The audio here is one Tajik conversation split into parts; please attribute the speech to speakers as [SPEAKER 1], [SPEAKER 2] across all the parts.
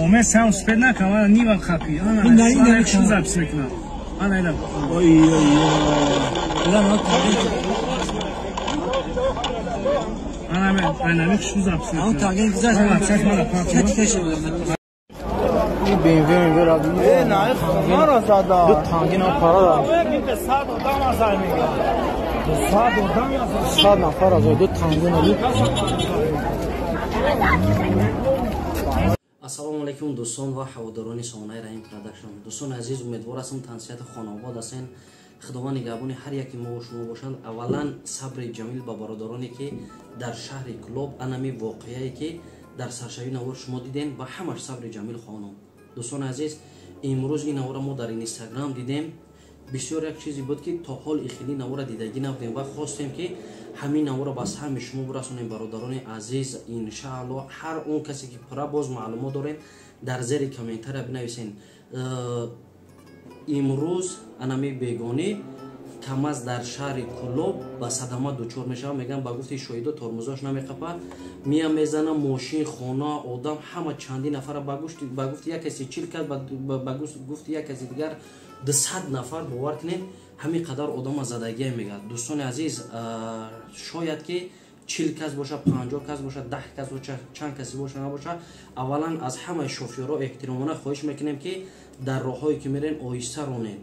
[SPEAKER 1] Оме сам успед накам, ана нива хапи. Ана ана шу запись мекунам. Ана ина.
[SPEAKER 2] Ой ой ой. Ана
[SPEAKER 1] ана мен ана шу запись мекунам.
[SPEAKER 2] Он таген гузашт.
[SPEAKER 1] Ана чак мана пак.
[SPEAKER 2] این BMW را
[SPEAKER 3] نه خونه را زده
[SPEAKER 2] دو تانگین ها پارا دارم.
[SPEAKER 3] 100 آدم از میگه 100 آدم از
[SPEAKER 2] 100 نفر از دو تانگین ها.
[SPEAKER 4] Ассалому алайкум, дӯстон ва ҳаводорони сомонаи Раҳим Продакшн. Дӯстони азиз, умедвор ҳастам тансиҳати хонаобод ҳастен. Худованд нигаҳбони ҳар яки мо ва шумо бошанд. Аввалан сабри ҷамил ба бародароне ки дар шаҳри Кӯлоб анами воқеае ки дар саршавии навор шумо дидем, ба ҳамаш сабри ҷамил хонум. Дӯстони азиз, имрӯз ин навора мо дар Инстаграм дидем. Бисёр як чизе буд ки то ҳол ихили навора дидагӣ набудем ва хостем ки ҳамин навора ба саҳми шумо бирасонем. Бародарони азиз, иншаалло ҳар он касе ки пурра боз маълумот дорем, дар зери комментария бинависен. Имрӯз анами бегонӣ КамАЗ дар шаҳри Кӯлоб ба садама дучор мешавад. Мегӯям, ба гуфти шоҳидо тормозош намеқапад, мия мезана, мошин, хона, одам, ҳама чандин нафара, ба гуфти як каси 40 кас, ба гуфти як каси дигар 200 нафар. Бовар кунед, ҳамин қадар одама задагия мегӯяд. Дӯстони азиз, шояд ки 40 кас боша, 50 кас боша, 10 кас боша, чанд каси боша набоша. Аввалан аз ҳамаи шофёрҳо эҳтиромона хоҳиш мекунем ки дар роҳҳое ки мерен оҳиста ронен.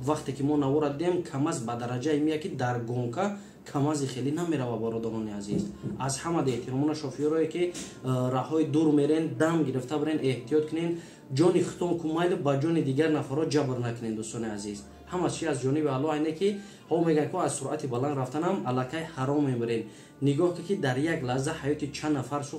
[SPEAKER 4] Вақте ки мо навора дидем, КамАЗ ба дараҷае меяд ки дар гонка КамАЗи хеле намерава. Бародарони азиз, аз ҳама эҳтиромона шофёрое ки раҳҳои дур мерен, дам гирифта бирен, эҳтиёт кунен, ҷони худтон кумайли ба ҷони дигар нафарҳо ҷабр накунен. Дӯстони азиз, ҳама чи аз ҷониби Аллоҳ айне ки ҳо мегӯянд ки аз суръати баланд рафтанам аллакай ҳаром мебирен. Нигоҳ ки дар як лаҳза ҳаёти чанд нафар шу,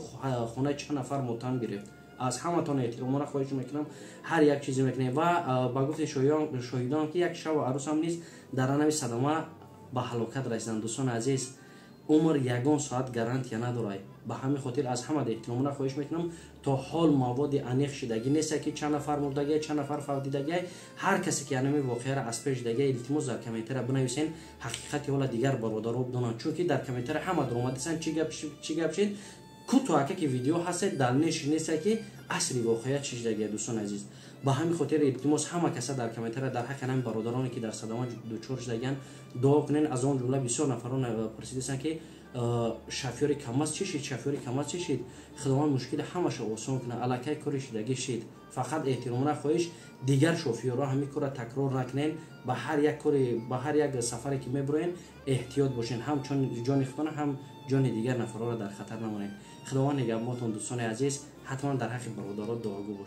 [SPEAKER 4] хонаи чанд нафар мотам гирифт. Аз ҳаматон эҳтиромона хоҳиш мекунам, ҳар як чизе мекунем ва ба гуфти шоҳидон ки як шаву арӯсам низ дар анави садама ба ҳалокат расиданд. Дӯстони азиз, умр ягон соат гарантия надорад. Ба ҳамин хотир аз ҳама эҳтиромона хоҳиш мекунам, то ҳол маводи аниқ шидагӣ нест ки чанд нафар мурдагия, чанд нафар фавтидагия. Ҳар касе ки анами воқеаро аз пеш дидагия, илтимос дар комментария бинависен, ҳақиқати ҳола дигар бародаро бидонанд. Чунки дар комментария ҳама даромадисанд, чӣ гап шид, кӯтоҳака ки видео ҳастед, далнеш нест ки асли воқеа чӣ шидагия. Дӯстони азиз, ба ҳамин хотир илтимос ҳама каса дар комментария дар ҳаққи ҳамин бародароне ки дар садама дучор шудагиянд дуо кунен. Аз он ҷумла бисёр нафарон пурсидастанд ки шофёри КамАЗ чӣ шид, шофёри КамАЗ чӣ шид. Худованд мушкили ҳамаша осон кунад, аллакай кори шидагӣ шид. Фақат эҳтиромона хоҳиш, дигар шофёрҳо ҳамин корро такрор накунен. Ба ҳар як кори, ба ҳар як сафаре ки мебуроен, эҳтиёт бошен, ҳам ҷони худтон, ҳам ҷони дигар нафарҳоро дар хатар намонед. Худованд нигаҳбонтон, дӯстони азиз, ҳатман дар ҳаққи бародаро дуогӯ бошед.